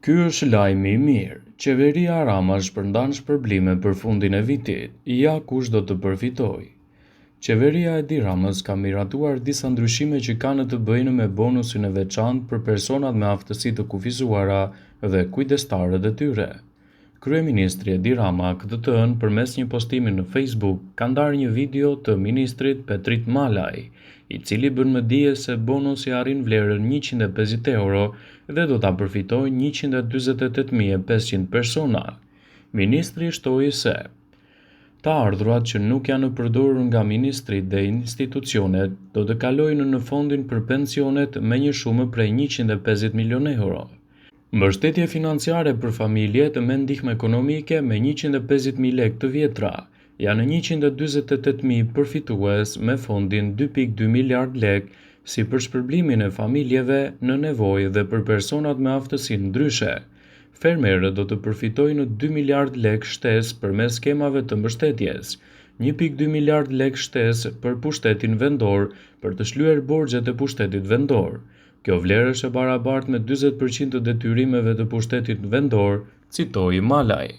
Ky është lajmi i mirë, Qeveria Rama shpërndan shpërblime për fundin e vitit, ja kush do të përfitojë. Qeveria e Edi Ramës ka miratuar disa ndryshime që kanë të bëjnë me bonusin e veçantë për personat me aftësi të kufizuara dhe kujdestarët e tyre. Kryeministri Edi Rama këtë të hënë përmes një postimi në Facebook ka ndarë një video të ministrit Petrit Malaj, i cili bën me dije se bonusi arrin vlerën 150 euro dhe do ta përfitojnë 148.500 persona. Ministri shtoi se të ardhurat që nuk janë përdorur nga ministritë dhe institucionet do të kalojnë në fondin për pensionet me një shumë prej 150 milionë euro. Mbështetje financiare për familjet me ndihmë ekonomike me 150.000 lekë të vjetra. Janë 148.000 përfitues me fondin 2.2 miliard lekë si për shpërblimin e familjeve në nevojë dhe për personat me aftësi ndryshe. Fermerët do të përfitojnë 2 miliard lekë shtesë përmes skemave të mbështetjes, 1.2 miliard lekë shtesë për pushtetin vendor për të shlyer borxhet e pushtetit vendor. Kjo vlerë është e barabartë me 40% të detyrimeve të pushtetit vendor, citoi Malaj.